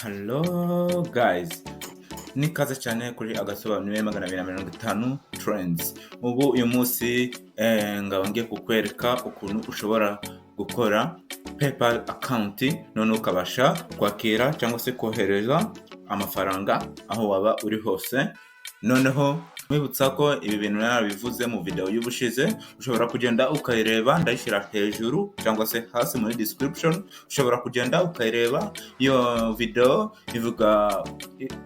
Hello guys, nikaze cyane kuri Agasobanuye 250 Trends. Ubu uyu munsi ngaba ngiye kukwereka ukuntu ushobora gukora PayPal account, none ukabasha kwakira cyangwa se kohereza amafaranga aho waba uri hose. Noneho nkwibutsa ko ibi bintu narabivuze mu video y'ubushize, ushobora kugenda ukayireba, ndayishyira hejuru cyangwa se hasi muri description, ushobora kugenda ukayireba. Iyo video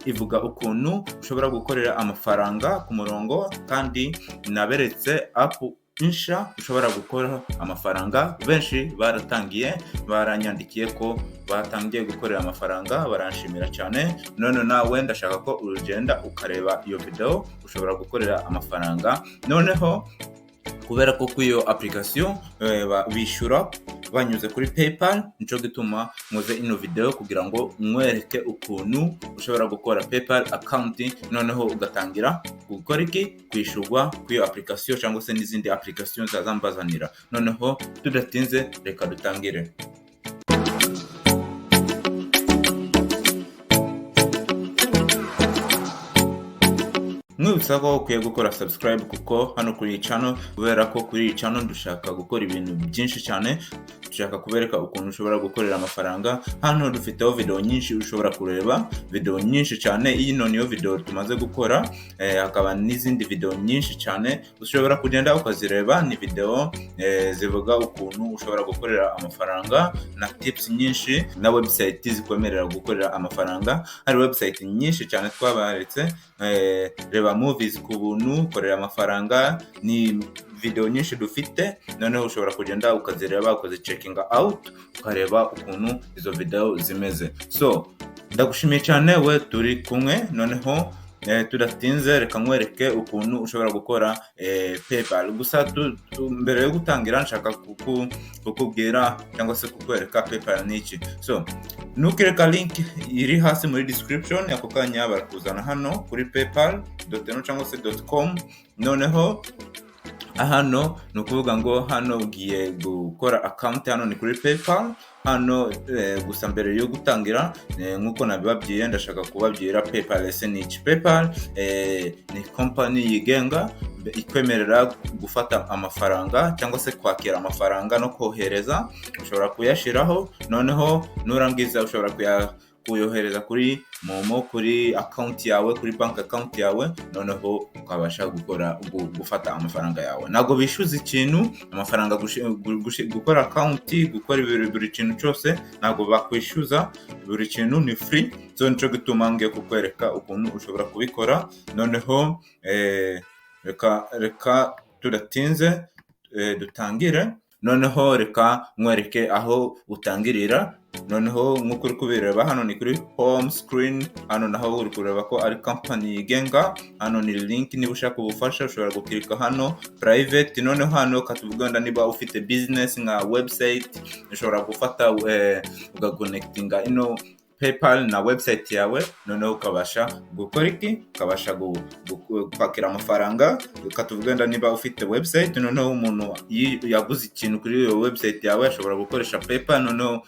ivuga ukuntu ushobora gukorera amafaranga ku murongo, kandi naberetse app nsha ushobora gukora amafaranga. Benshi baratangiye, baranyandikiye ko batangiye gukorera amafaranga, baranshimira cyane. None nawe ndashaka ko ugenda ukareba iyo video ushobora gukorera amafaranga. Noneho kubera ko kuri iyo application bishyura banyuze kuri PayPal, nico gituma nkoze ino video kugira ngo nkwereke ukuntu ushobora gukora PayPal account, noneho ugatangira gukora iki? Kwishyurwa kuri iyo application cyangwa se n'izindi application zazambazanira. Noneho tudatinze, reka dutangire. Mwibutsa ko ukwiye gukora subscribe kuko hano kuri iyi channel, kubera ko kuri iyi channel dushaka gukora ibintu byinshi cyane, dushaka kubereka ukuntu ushobora gukorera amafaranga. Hano dufiteho video nyinshi ushobora kureba, video nyinshi cyane. Iyi niyo video tumaze gukora, hakaba n'izindi video nyinshi cyane ushobora kugenda ukazireba. Ni video zivuga ukuntu ushobora gukorera amafaranga na tips nyinshi na website zikwemerera gukorera amafaranga. Hari website nyinshi cyane twabaretse, reba movies ku buntu, korera amafaranga, ni video nyinshi dufite. Noneho ushobora kugenda ukazireba, ukazicheckinga out, ukareba ukuntu izo video zimeze. So ndagushimiye cyane we turi kumwe. Noneho tudatinze, reka nkwereke ukuntu ushobora gukora PayPal. Gusa mbere yo gutangira nshaka kukubwira cyangwa se kukwereka PayPal ni iki. So nukireka link iri hasi muri description, ako kanya barakuzana hano kuri paypal.no cyangwa se .com. Noneho hano ni ukuvuga ngo hano ugiye gukora account, hano ni kuri PayPal hano. Gusa mbere yo gutangira, nk'uko nabibabwiye, ndashaka kubabwira PayPal ese ni iki. PayPal ni company yigenga ikwemerera gufata amafaranga cyangwa se kwakira amafaranga no kohereza. Ushobora kuyashyiraho, noneho nurangiza ushobora kuyohereza kuri MoMo, kuri account yawe, kuri bank account yawe, noneho ukabasha gukora gufata amafaranga yawe. Ntabwo bishyuza ikintu, amafaranga gukora account, gukora buri kintu cyose ntabwo bakwishyuza, buri kintu ni free. So nico gituma ngiye kukwereka ukuntu ushobora kubikora. Noneho reka tudatinze, dutangire. Noneho reka nkwereke aho utangirira. Noneho nk'uko uri kubireba, hano ni kuri home screen. Hano naho uri kureba ko ari company yigenga. Hano ni link, niba ushaka ubufasha ushobora gukirika hano private. Noneho hano katuvuga wenda niba ufite business nka website, ushobora gufata ugaconnectinga ino PayPal na website yawe, noneho ukabasha gukora iki? Ukabasha kwakira amafaranga. Katuvuga wenda niba ufite website, noneho umuntu yaguze ikintu kuri iyo website yawe, ashobora gukoresha PayPal, noneho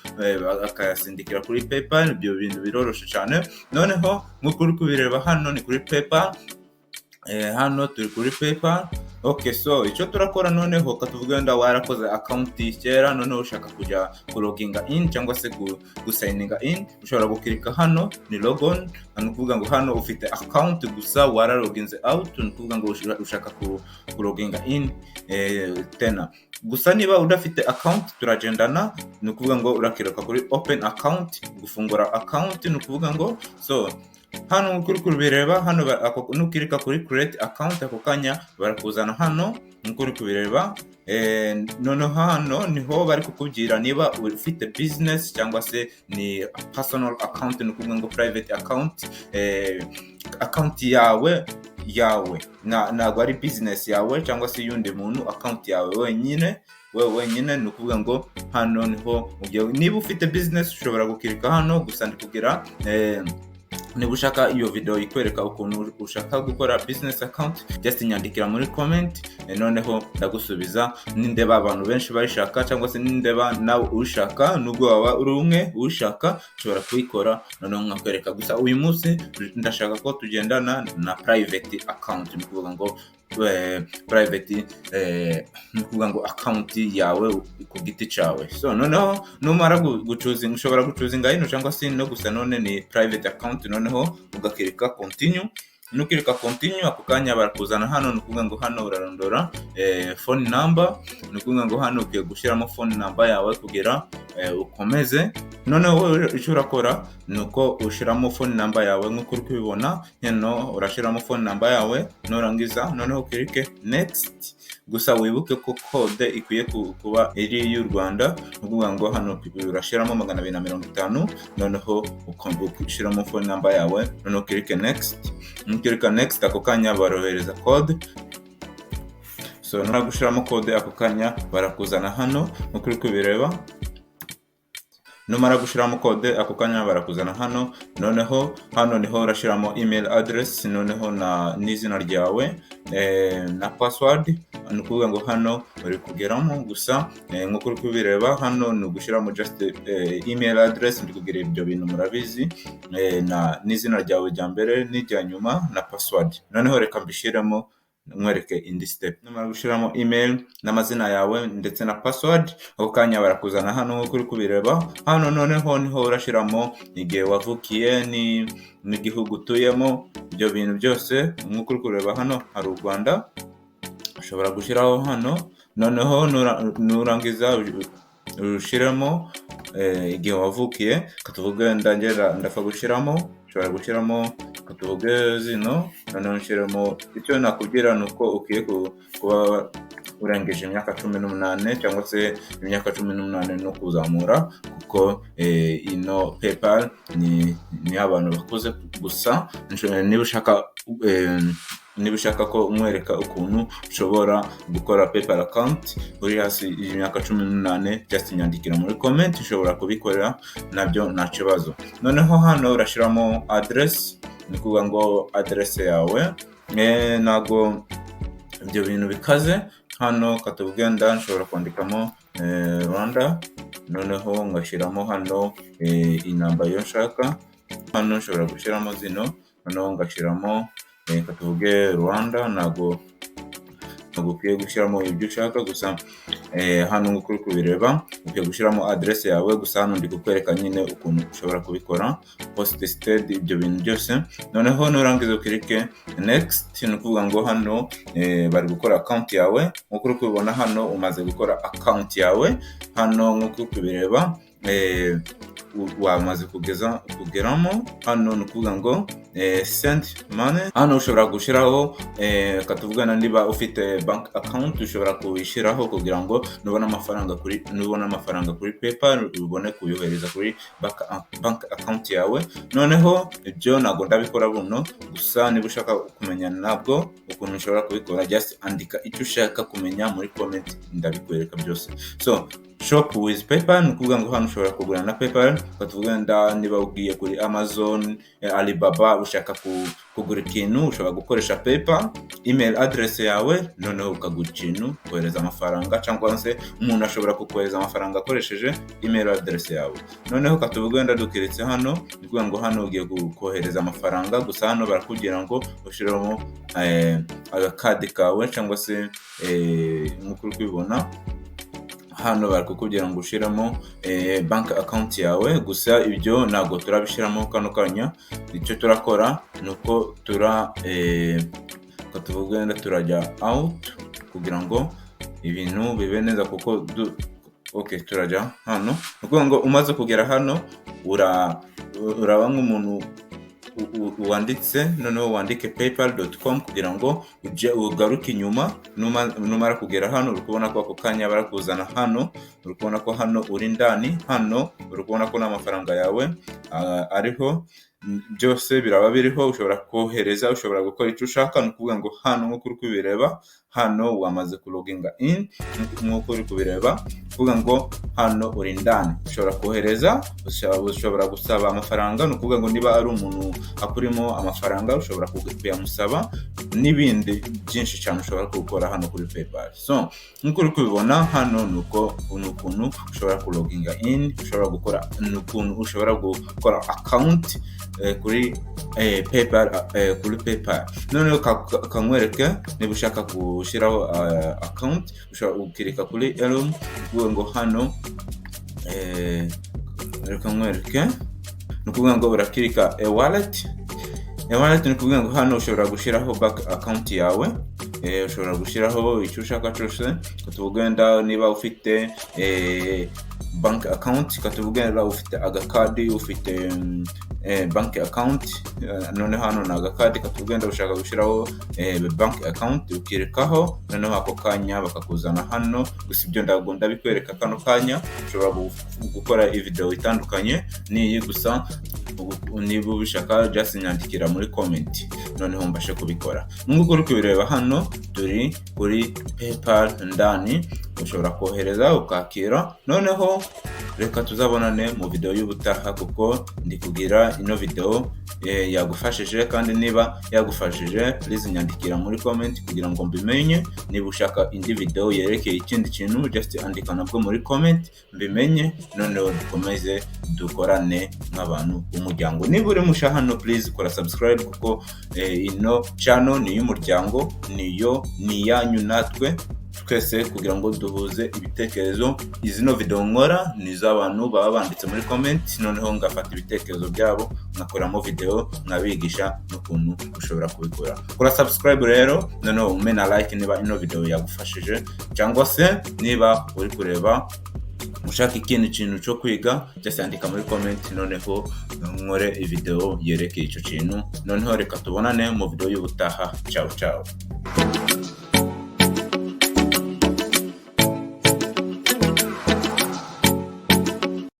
akayasindikira kuri PayPal. Ibyo bintu biroroshye cyane. Noneho nk'uko uri kubireba, hano ni kuri PayPal. Hano turi kuri PayPal. Okay, so icyo turakora noneho, katuvuga wenda warakoze account kera, noneho ushaka kujya kuloginga in cyangwa se gusigninga in, ushobora gukirika hano ni logon. Ni ukuvuga ngo hano ufite account gusa waraloginze out, ni ukuvuga ngo ushaka kuloginga in tena. Gusa niba udafite account turagendana, ni ukuvuga ngo urakirika kuri open account, gufungura account. Ni ukuvuga ngo so hano nk'uko uri kubireba hano, nukirika kuri create account, ako kanya barakuzana hano nk'uko uri kubireba. Noneho hano niho bari kukubwira niba ufite business cyangwa se ni personal account, ni ukuvuga ngo private account, account yawe ntabwo ari business yawe cyangwa se y'undi muntu, account yawe wenyine, wowe wenyine. Ni ukuvuga ngo hano niho ugiye. Niba ufite business ushobora gukirika hano. Gusa ndi kugira Niba ushaka iyo video ikwereka ukuntu ushaka gukora business account, just nyandikira muri comment, noneho ndagusubiza. Nindeba abantu benshi bayishaka, cyangwa se nindeba nawe ushaka, nubwo waba uri umwe ushaka, ushobora kuyikora, noneho nkakwereka. Gusa uyu munsi ndashaka ko tugendana na private account, ni ukuvuga ngo private, ni ukuvuga ngo account yawe ku giti cyawe. So noneho numara guchoosinga, ushobora guchoosinga hino cyangwa se no gusa none ni private account, noneho ugaclicka continue. Nuclicka continue, ako kanya barakuzana hano. Ni ukuvuga ngo hano urarondora phone number, ni ukuvuga ngo hano ukwiye gushyiramo phone number yawe kugira ukomeze. Noneho wowe icyo urakora ni uko ushyiramo phone number yawe nk'uko uri kubibona hano. Urashyiramo phone number yawe, nurangiza noneho uclicke next. Gusa wibuke ko code ikwiye kuba iri y'u Rwanda. Ni ukuvuga ngo hano urashyiramo 250, noneho ushyiramo phone number yawe, noneho uclicke next. Nuclicka next, ako kanya barohereza code. So numara gushyiramo code, ako kanya barakuzana hano nk'uko uri kubireba. Numara gushyiramo code, ako kanya barakuzana hano. Noneho hano niho urashyiramo email address, noneho na n'izina ryawe na password. Ni ukuvuga ngo hano uri kugeramo gusa, nk'uko uri kubireba hano ni ugushyiramo just email address. Ndi kugira ibyo bintu murabizi, na n'izina ryawe rya mbere n'irya nyuma na password. Noneho reka mbishyiremo nkwereke indi step. Numara gushyiramo email n'amazina yawe ndetse na password, ako kanya barakuzana hano nk'uko uri kubireba hano. Noneho niho urashyiramo igihe wavukiye n'igihugu utuyemo, ibyo bintu byose. Nk'uko uri kureba hano hari u Rwanda, ushobora gushyiraho hano. Noneho nurangiza ushyiremo igihe wavukiye, katuvuge ndangera ndapfa gushyiramo, ushobora gushyiramo, katuvuge zino, noneho nshyiremo. Icyo nakubwira ni uko ukwiye kuba urengeje imyaka 18, cyangwa se imyaka 18 no kuzamura, kuko ino PayPal ni abantu bakuze gusa. Niba ushaka ko umwereka ukuntu ushobora gukora PayPal account uri hasi y'imyaka 18, just nyandikira muri comment, ushobora kubikorera nabyo nta kibazo. Noneho hano urashyiramo address, ni ukuvuga ngo address yawe, ntabwo ibyo bintu bikaze. Hano katuvuge nshobora kwandikamo Rwanda, noneho ngashyiramo hano inamba yo nshaka. Hano nshobora gushyiramo zino, noneho ngashyiramo, reka tuvuge Rwanda. Ntabwo ukwiye gushyiramo ibyo ushaka gusa. Hano nk'uko uri kubireba, ukwiye gushyiramo aderese yawe. Gusa hano ndi kukwereka nyine ukuntu ushobora kubikora, post state, ibyo bintu byose. Noneho nurangiza uclicke next. Ni ukuvuga ngo hano bari gukora account yawe. Nk'uko uri kubibona hano, umaze gukora account yawe. Hano nk'uko uri kubireba, wamaze kugeza kugeramo hano. Ni ukuvuga ngo send money, hano ushobora gushyiraho, katuvugana niba ufite bank account, ushobora kuyishyiraho kugira ngo nubona amafaranga kuri PayPal ubone kuyohereza kuri bank account yawe. Noneho ibyo ntabwo ndabikora buno. Gusa niba ushaka kumenya nabwo ukuntu ushobora kubikora, just andika icyo ushaka kumenya muri comment, ndabikwereka byose. So shop with PayPal, ni ukuvuga ngo hano ushobora kugura na PayPal. Tuvuga niba ugiye kuri Amazon, Alibaba, ushaka kugura ikintu, ushobora gukoresha PayPal email address yawe, noneho ukagura ikintu, kohereza amafaranga, cyangwa se umuntu ashobora kukohereza amafaranga akoresheje email address yawe. Noneho katuvuge wenda duclickitse hano, ni ukuvuga ngo hano ugiye kohereza amafaranga. Gusa hano barakubwira ngo ushyiremo agakadi kawe, cyangwa se nk'uko uri kubibona hano bari kukubwira ngo ushyiremo bank account yawe. Gusa ibyo ntabwo turabishyiramo kano kanya. Icyo turakora ni uko tuvuge wenda turajya out kugira ngo ibintu bibe neza, kuko ok, turajya hano. Ni ukuvuga ngo umaze kugera hano, uraba nk'umuntu wanditse, noneho wandike paypal.com kugira ngo ujye ugaruke inyuma. Numara kugera hano, uri kubona ko ako kanya barakuzana hano. Uri kubona ko hano uri ndani, hano uri kubona ko n'amafaranga yawe ariho. Byose biraba biriho. Ushobora kohereza, ushobora gukora icyo ushaka. Ni ukuvuga ngo hano, nk'uko uri kubireba hano, wamaze kuloginga in. Nk'uko uri kubireba, kuvuga ngo hano uri ndani, ushobora kohereza, ushobora gusaba amafaranga. Ni ukuvuga ngo niba ari umuntu akurimo amafaranga, ushobora kuyamusaba n'ibindi byinshi cyane ushobora gukora hano kuri PayPal. So nk'uko uri kubibona hano, ni uko ni ukuntu ushobora kuloginga in, ushobora gukora, ni ukuntu ushobora gukora account kuri PayPal, kuri PayPal. Noneho kankwereke, niba ushaka gushyiraho account, ushobora gukirika kuri Elum. Ukuvuga ngo hano, reka nkwereke, ni ukuvuga ngo urakirika a wallet. A wallet, ni ukuvuga ngo hano ushobora gushyiraho bank account yawe, ushobora gushyiraho icyo ushaka cyose. Tuvuge wenda niba ufite bank account, katuvuge wenda ufite agakadi, ufite bank account, none hano ni agakadi. Katuvuge wenda ushaka gushyiraho bank account, ukirikaho, noneho ako kanya bakakuzana hano. Gusa ibyo ntabwo ndabikwereka kano kanya, ushobora gukora video itandukanye n'iyi. Gusa niba ubishaka, just nyandikira muri comment, noneho mbashe kubikora. Nk'uko uri kubireba hano, turi kuri PayPal ndani, ushobora kohereza, ukakira. Noneho reka tuzabonane mu video y'ubutaha, kuko ndi kugira ino video yagufashije. Kandi niba yagufashije, please nyandikira muri comment kugira ngo mbimenye. Niba ushaka indi video yerekeye ikindi kintu, just andika nabwo muri comment mbimenye, noneho dukomeze dukorane nk'abantu b'umuryango. Niba uri musha hano, please kora subscribe, kuko ino channel ni iy'umuryango, niyo ni iyanyu natwe twese, kugira ngo duhuze ibitekerezo. Izino video nkora ni iz'abantu baba banditse muri comment, noneho ngafata ibitekerezo byabo nkakoramo video, nkabigisha n'ukuntu ushobora kubikora. Kora subscribe rero, noneho umpe na like niba ino video yagufashije, cyangwa se niba uri kureba ushaka ikindi kintu cyo kwiga, just andika muri comment, noneho nkore video yerekeye icyo kintu. Noneho reka tubonane mu video y'ubutaha. Ciao ciao.